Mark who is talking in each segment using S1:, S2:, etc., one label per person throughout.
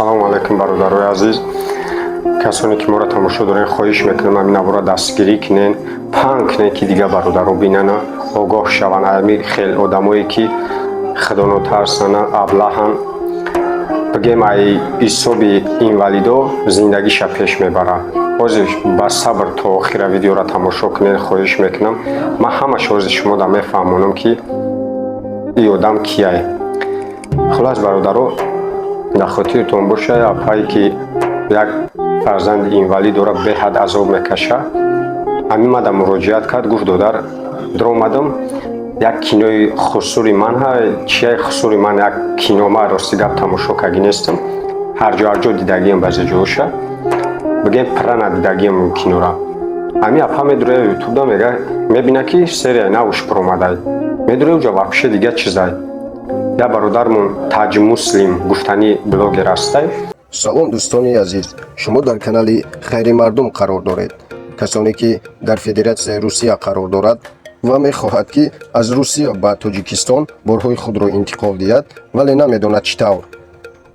S1: Ассалому алайкум, бародарои азиз, касоне ки моро тамошо дорен. Хоҳиш мекунам, ҳамин навора дастгирӣ кунен, паҳн кунен, ки дигар бародаро бинана, огоҳ шаванд. Ҳами хел одамое ки худонотарсана, аблаҳан, бигем, ай ҳисоби инвалидо зиндагиша пеш мебарад. Ҳозир ба сабр то охира видеоро тамошо кунед, хоҳиш мекунам. Ман ҳамаша ҳозир шумода мефаҳмонам, ки ин одам кияй. Хулас, бародаро, дар хотиртон боша, апае ки як фарзанди инвалид дора, беҳад азоб мекаша. Ҳамин мада муроҷиат кард, гуфт: «Додар, даромадам, як кинои хусури ман чияи, хусури ман, як кино». Ма, рости гап, тамошо кагӣ нестам, ҳарҷо ҳарҷо дидагиам, баъзе ҷоша, бигем, пурра надидагиам кинора. Ҳамин апа медура ютубда, мега, мебина, ки серияи навуш баромадай. Медура, уҷа вообще дига чизай. Я бародармон Таҷ Муслим гуфтанӣ блогер ҳастай.
S2: Салом, дӯстони азиз! Шумо дар канали Хайри мардум қарор доред. Касоне ки дар Федератсияи Русия қарор дорад ва мехоҳад, ки аз Русия ба Тоҷикистон борҳои худро интиқол диҳад, вале намедонад чӣ тавр,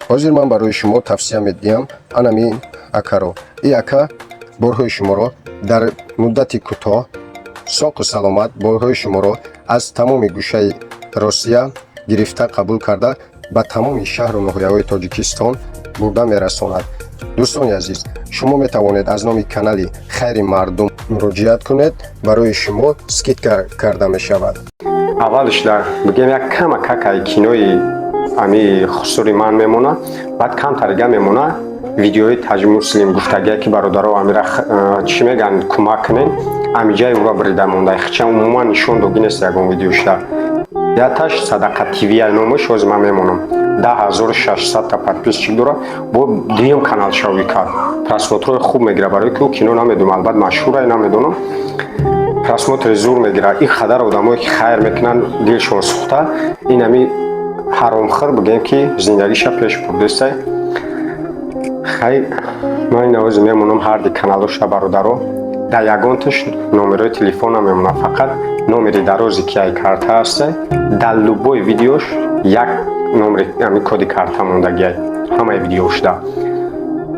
S2: ҳозир ман барои шумо тавсия медиҳам анамин акаро. И ака борҳои шуморо дар муддати кӯтоҳ, соқу саломат, борҳои шуморо аз тамоми гӯшаи Россия гирифта, қабул карда, ба тамоми шаҳру ноҳияҳои Тоҷикистон бурда мерасонад. Дӯстони азиз, шумо метавонед аз номи канали Хайри мардум муроҷиат кунед, барои шумо скидка карда мешавад.
S1: Аввалш дар, бигем, як кама какай кинои ами хусури ман мемона, баъд камтарига мемона видеои Таҷмуслим гуфтагия, ки бародаро, амира чӣ мегӯянд, кӯмак кунен. Амиҷаи ура брида монда, хича умуман нишон догӣ нест ягон видеошда. Яташ Садақа ТВ номаш, ҳозир ман мемонам, 10 600-та подписчик дора. Бо дуюм канал шавӣ кард, просмотрҳои хуб мегира. Барои ки ӯ кино намедонам, албат машҳурае, намедонам, просмотри зур мегира. Ин қадар одамое ки хайр мекунанд, дилшон сӯхта, ин ами ҳаромхӯр, бигем, ки зиндагиша пеш бурдестай. Хай, ман ин овози мемонам ҳарди каналоша, бародаро. Дар ягонташ номерои телефон намемонам, фақат номери дарозе ки ай карта ҳаста. Дар любой видеош як номери ами коди карта мондагиай ҳамаи видеошда.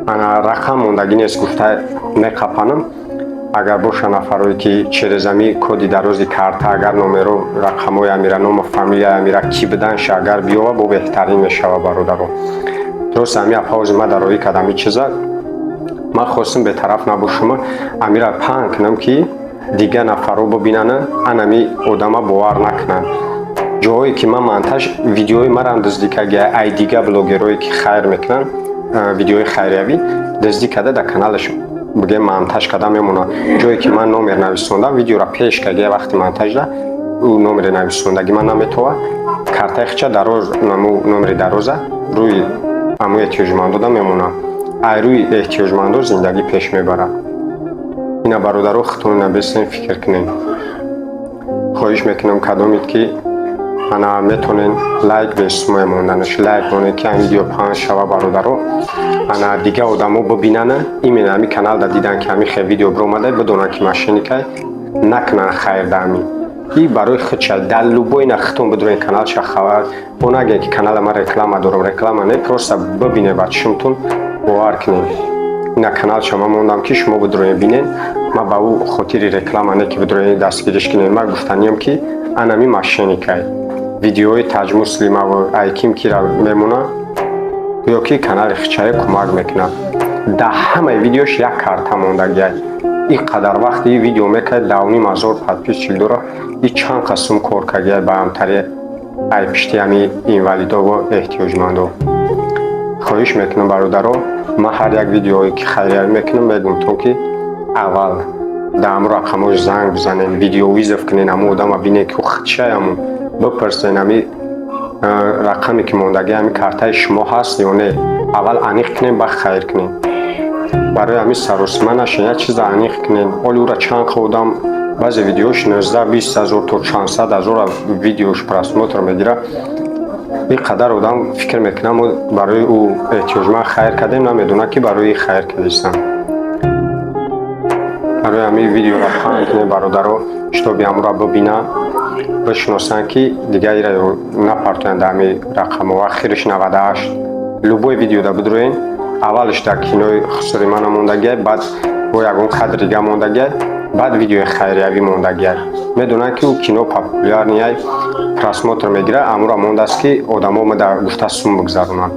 S1: Ана рақам мондагӣ нест, гуфта меқапанам. Агар боша нафарое ки через ами коди дарози карта, агар номеро, рақамҳои амира, ному фамилияи амира, ки биданша, агар биёва, бо беҳтарин мешава, бародаро. Дуруст, ами апаузи ма дароӣ кардам. И чиза ман хостум бетараф набошума, амира паҳн кунам, ки дигар нафарро бибинана, анами одама бовар накунанд. Ҷоҳое ки ман монтаж видеои марам дуздӣ карда, ай дигар блогерое ки хайр мекунанд, видеои хайриявӣ дуздӣ карда, дар каналаш, бигем, монтаж карда мемонад. Ҷое ки ман номер нависондам, видеора пеш карда, вақти монтажда ӯ номери нависондагӣ ман наметова, картаи хича дароз, номери дароза рӯи аму эҳтиёҷмандода мемонад. Ай рӯи эҳтиёҷмандо зиндагӣ пеш мебарад. Ина, бародаро, худтон набесен, фикр кунед. Хоҳиш мекунам, кадомед ки ана метонен, лайк бесумоя монданаш, лайк монед, ки ҳамин видео паҳн шава, бародаро. Ана дигар одамо бибинана, именно ҳамин каналда дидан, ки ҳамин хел видео биромада, бидонанд, ки мошенникай, накунанд хайр да ҳамин. И барои худша дар любой на худтон бидурен каналша, хабар бо нагӯед, ки канала ман реклама дорам. Реклама не, просто бибине, ба чишмтон бовар кунед. Ина каналша ман мондам, ки шумо бидурен, бинен. Ман ба ӯ хотири реклама не, ки бидурен, дастгириш кунед. Ман гуфтаниям, ки анами мошенникай. Видеои Таҷмуслимаву айким кира мемона ё ки канали хичае кӯмак мекунад. Дар ҳамаи видеош як карта мондагиай. Ин қадар вақти видео мекард, 10 500 подписчик дора. И чанд қасум кор кардиай ба ҳамтари ай пишти ҳами инвалидову эҳтиёҷмандо. Хоҳиш мекунам, бародаро, ман ҳар як видеое ки хайриявӣ мекунам, мегӯм то ки аввал дар ҳамун рақамҳош занг бизанед, видеовызов кунед, ҳамун одама бинед, ки чиай, ҳамун бипурсед, ҳами рақаме ки мондагӣ ҳами картаи шумо ҳаст ё не. Аввал аниқ кунед, баъд хайр кунед. Барои ҳамин саросима нашед, як чиза аниқ кунед. Оли ӯра чанд қа одам, баъзе видеош 19-20 ҳазор то чандсад ҳазора видеош просмотр мегирад. Ин қадар одам фикр мекунам, мо барои ӯ эҳтиёҷманд хайр кардем, намедонад, ки барои хайр кардистам. Барои ҳамин видеоро паҳн кунед, бародаро, чтобы ҳамура бибинанд, бишиносанд, ки дигар ира напартоянд дар ҳамин рақамҳо. Ахириш 98. Любой видеода бидроен, аввалш дар кинои хусури мана мондагиай, баъд бо ягон кадр дига мондагиай, баъд видеои хайриявӣ мондагиай. Медонанд, ки ӯ кино популярный ай, просмотр мегирад. Амура мондааст, ки одамо мада гуфта сум бигзаронанд.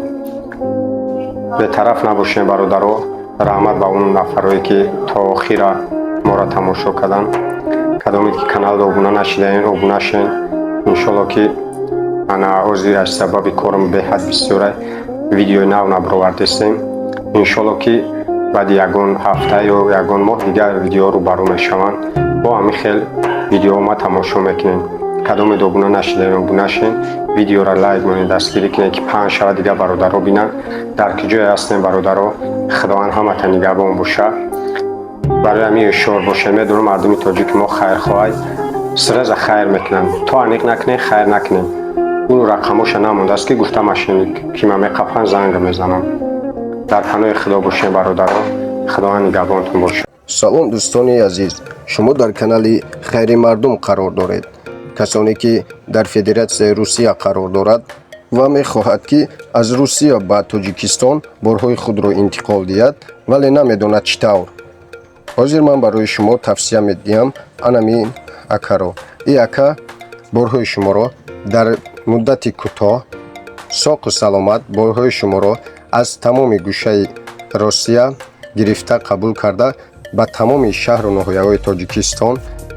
S1: Бетараф набошем, бародаро. Раҳмат ба он нафарое, ки то охира моро тамошо карданд. Кадоме ки каналда обуна нашидаен, обуна шен. Иншолло, ки ана ҳозир аз сабаби корам беҳад бисёра видеои нав набаровардестем. Иншолло, ки баъди ягон ҳафта ё ягон моҳ дигар видеоҳо рӯбарӯ мешаванд. Бо ҳамин хел видеоҳо ма тамошо мекунем. Кадомед обуна нашидаен, обуна шен, видеоро лайк монед, дастгирӣ кунед, ки паҳн шавад, дигар бародаро бинанд. Дар ки ҷое ҳастем, бародаро, Худованд ҳамата нигаҳбон боша. Барои ҳамин ҳушёр бошед. Медонам, мардуми тоҷики мо хайрхоҳай, сразу хайр мекунанд. То аниқ накунем, хайр накунем. Ин рақамоша намондааст, ки гуфта мошенник ки ма меқапан, занг мезанам. Дар паноҳи Худо бошем, бародаро. Худованд нигаҳбонтон бошад.
S2: Салом, дӯстони азиз! Шумо дар канали Хайри мардум қарор доред. Касоне ки дар Федератсияи Русия қарор дорад ва мехоҳад, ки аз Русия ба Тоҷикистон борҳои худро интиқол диҳад, вале намедонад чӣ тавр, ҳозир ман барои шумо тавсия медиҳам анамин акаро. И ака борҳои шуморо дар муддати кӯтоҳ, соқу саломат, борҳои шуморо аз тамоми гӯшаи Россия гирифта, қабул карда, ба тамоми шаҳру ноҳияҳои Тоҷикистон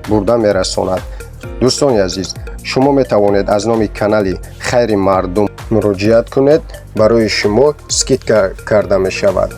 S2: бурда мерасонад. Дӯстони азиз, шумо метавонед аз номи канали Хайри мардум муроҷиат кунед, барои шумо скидка карда мешавад.